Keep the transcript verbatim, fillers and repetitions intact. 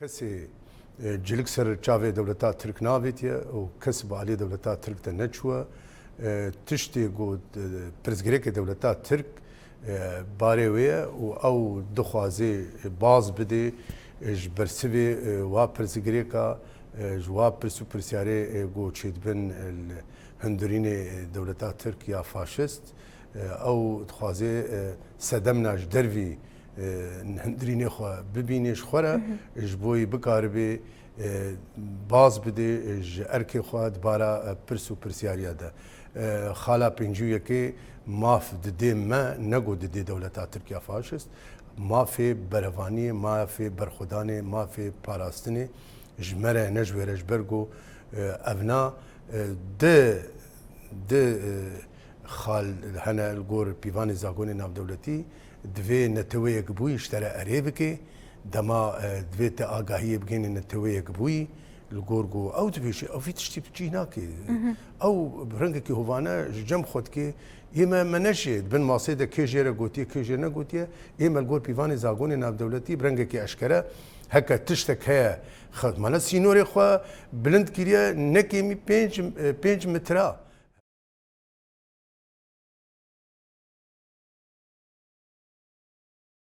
Kesê, e, cilik ser çavê dewleta Tirk navêtiye û kes bi alî dewleta Tirk de neçûye. E, tiştê ku, e, pirsgirêkê dewleta Tirk, e, barê wê ye û ew dixwaze baz bidê, e, ji bersivê, e, wa pirsgirêka, e, ji wa pirs û pirsyarê, e, ku çêdibin, e, li hundirînê, e, dewleta Tirk ya faşist, e, ew dixwaze, e, sedemna ji dervî, e, hundirînê xwe bibîne ji xwe re, ji bo yî bikaribe, e, baz bidê, e, ji erkê xwe di bara, e, pirs û pirsyariya de. E, xala pêncî û yekê maf didê me, ne ku didê dewleta Tirk ya faşist, mafê berevaniyê, mafê berxwedanê, mafê parastinê ji me re, ne ji wê re, ji ber ku, e, evna, e, di, di, e, xal hene li gor pîvanê zagonê navdewletî, divê neteweyek bûyî ji te re erê bike, dema, e, divê te agahiyê bigihînî neteweyek bûyî, li gor ku ew dibêje, ew vî tiştî bi cih nake. Ew bi rengekî hovane ji cem xwe dike, yê me, me neşê, di bin masê de kê jê re gotiye, kê jê negotiye, yê me li gor pîvanê zagonê navdewletî bi rengekî eşkere, heke tiştek heye, xwe, mane sînorê xwe bilind kiriye, ne kêmî pênc, e, pênc metra.